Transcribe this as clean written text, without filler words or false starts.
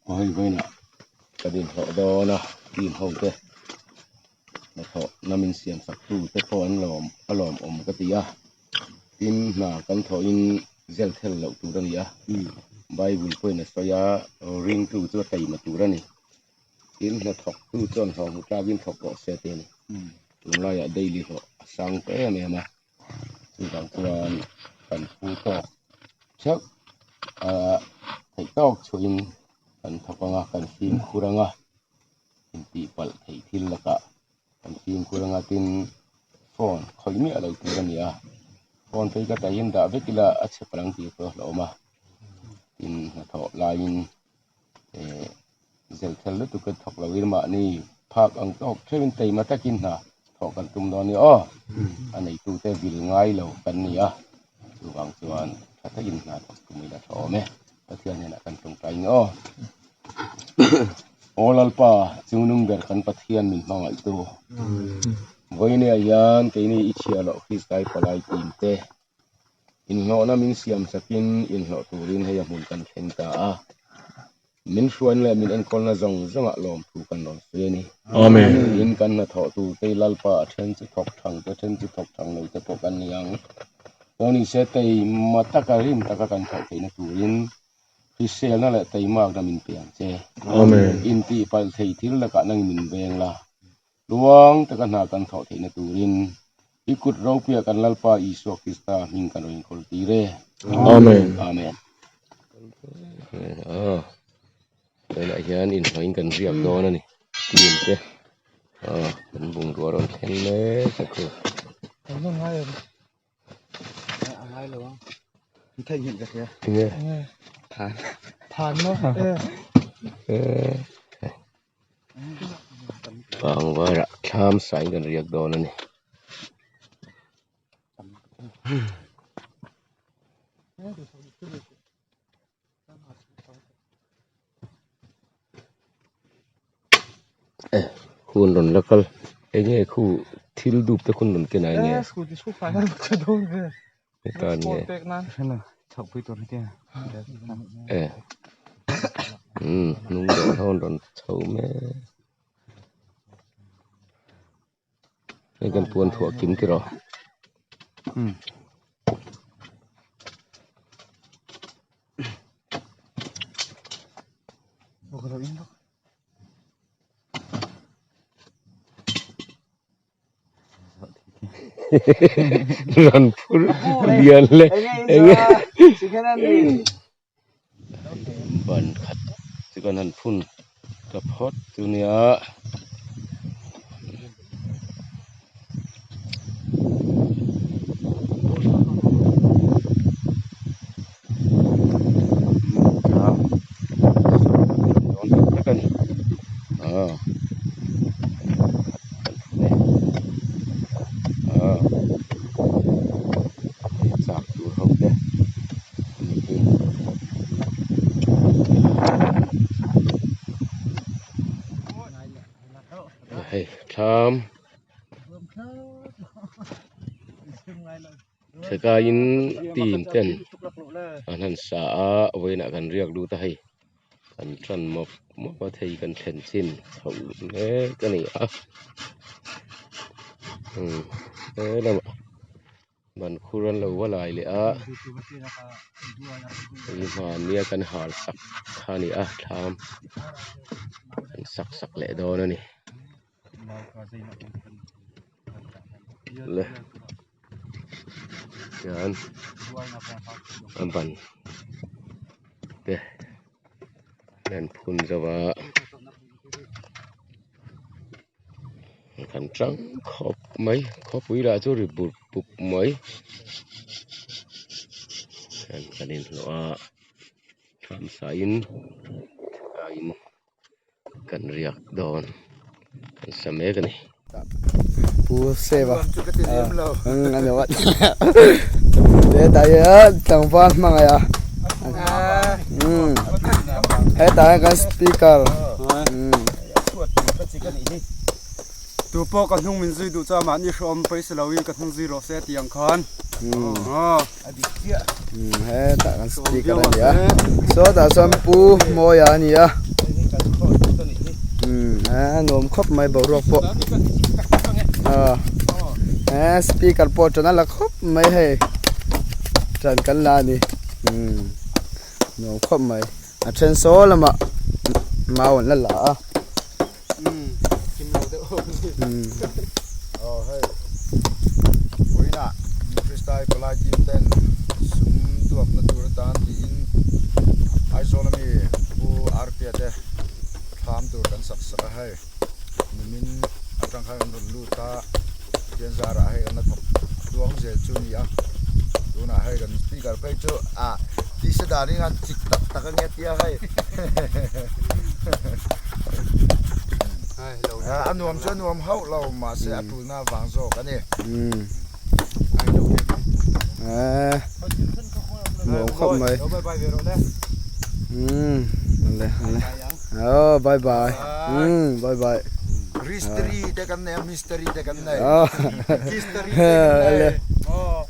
Aw hei vawiinah ka dinhlawh dawn a team ho te hnathawh na min siam sak tu te pawh an lawm a lawmawm ka ti a tin hna kan thawhin zel thel loh tur a ni a bible pawhin a sawi a ringtu chu a taima tur a ni tin hnathawk tu chuan hlawh hmu tlakin thawk rawh se tih a ni tunlaiah daily hlawh a sang ta em em a. Chuvang chuan kan phu tawk theuh ahh theih tawk chhuahin kan thawk ang a kan fimkhur ang a intihpalh theih thil lakah kan fimkhur ang a tin phone khawih miah lo tur a ni a phone phei ka tahin dah vek ila a chhe palh ang tih pawh a hlauhawm a tin hnathawh laiin eh zel thel lutuk a thawk lo in mahni phak ang tawk theuhin taima takin hna thawh kan tum dawn a ni aw a neitute vil ngai lo kan ni a chuvang chuan tha takin hna thawk tum ila tha awm e Pathian hnenah kan tawngtai ang aw Aw Lalpa chungnung ber kan Pathian min hmangaihtu vawinia hian keini i chhiah loh Kristai palai tim te. Inhlawhna min siam sakin inhlawh turin hei a hmun kan thleng ta a, min hruaina leh min enkawlna zawng zawngah lawmthu kan rawn sawi a ni. Amen. Tin, kan hnathawh turte hi Lalpa a then chu thawk thang te, then chu thawk thang lo te pawh kan ni ang. Pawhnise teima taka rim taka kan thawh theihna turin hriselna leh teimakna min pe ang che. Amen. Intihpalh thei thil lakah nangin min veng la. Tluang taka hna kan thawh theihna turin i kut ropuia kan Lalpa Isua Krista hming kan rawn inkawl tir e. Amen. Amen. Ah, tunah hian inhlawhin kan riak dawn a ni. Team te ah kan bungrua rawn thleng mek a khu. Tinge? Eh. Pangvarah thlam sain kan riak dawn a ni. Eh hun rawn la kal enge khu thil dup te khun rawn ken a enge hetan nge eh umm hnung dawh hlawn rawn chho mek hei kan puan thuah kim tiraw. Ran phur lian leh eng ban khat chu kan han phun ta phawt chu nia. Chak tur ho te ani hi. Hei thlam Thekaiin team ten an han sa a vawiinah kan riak lut a hei kan tan mawp mawp a thei kan thlen chin chho mek a ni a umm he lamah ban khur an lo va lai leh a hei hmania kan hal sak kha a ni a thlam an sak sak leh dawn a ni. Le hian a ban te an phun zo a kan tang khawp mai khawpui lah chu ri but but mai kan inhlawh a thlamsa in in. Kan riak dawn kan sa mek a ni. Pu Seva a ni wat hetah hian tlangval hmangaih a hetah hian kan speaker Tu pawh ka hnung min zui duh chuan mahni hrawm pawisa lo in ka hnung zui rawh se tih ang khan. Hetah kan speaker a ni a sawtah chuan Pu Mawia a ni a. A nuam khawp mai boruak pawh a eh speaker pawh tan a la khawp mai hei tan kan la a ni umm nuam khawp mai a then saw lamah mau an la la a. Aw hei vawiinah Kristai palai team ten sum tuakna tur atan tiin Aizawl ami Pu Arpia te thlam tur kan sak sak a hei nimin atang khan an rawn lut a Pathian zarah hei kan la thawk tluang zel chu a ni a tunah hei kan speaker phei chu ah tisa danin an chik tak tak ange tia hei a nuam chu a nuam hauh lo mahse a tulna avang zawk a ni. Nuam khawp mai. Oh bye bye. Bye bye. Mystery te kan nei a mystery te kan nei. Oh. Mystery te kan nei. Oh.